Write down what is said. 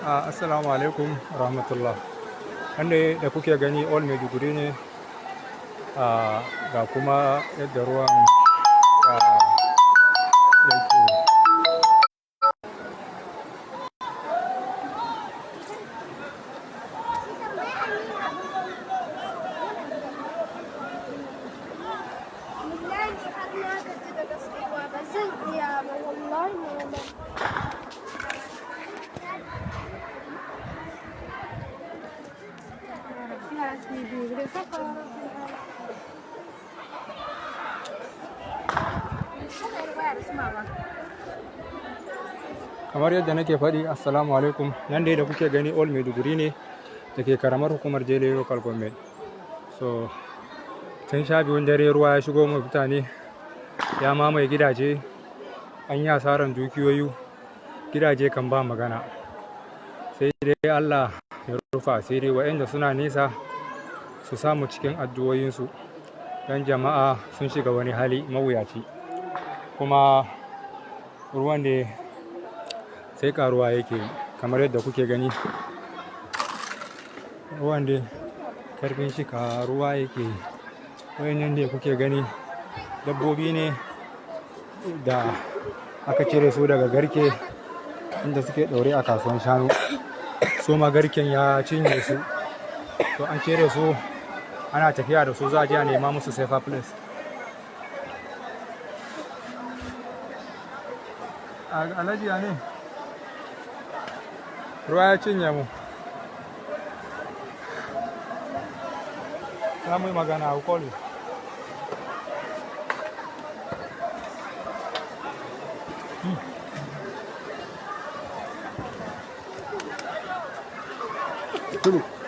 Assalamu alaikum rahmatullah. Wanda da kuke gani Old Maiduguri ne, ga kuma yadda ruwan yake. Wallahi har na gaji da gaskiya, ba zan iya ba wallahi mama. Kamar yadda nake faɗi, assalamu alaikum. Nan dai da kuke gani Old Maiduguri ne da ke karamar hukumar Jele Local Government. So, tun 12:00 dare ruwa ya shigo ma mutane, ya mamaye gidaje, an yi asaran dukiyoyi, gidaje kan ba magana. Sai dai Allah ya rufa asiri, waɗanda suna nesa su samu cikin addu'o'insu. Don jama'a sun shiga wani hali mawuyaci. Kuma ruwan da sai karuwa yake yi kamar yadda kuke gani. Ruwan dai karfin shi karuwa yake yi. Wayannan da kuke gani dabbobi ne da aka cire su daga garke inda suke ɗaure a kasuwan shanu. Su ma garken ya cinye su. To, an cire su, ana tafiya da su, za a je a nema musu safer place. Alhaji, ya ne? Ruwa ya cinye mu. Za mu yi magana, I will call you. Tudu.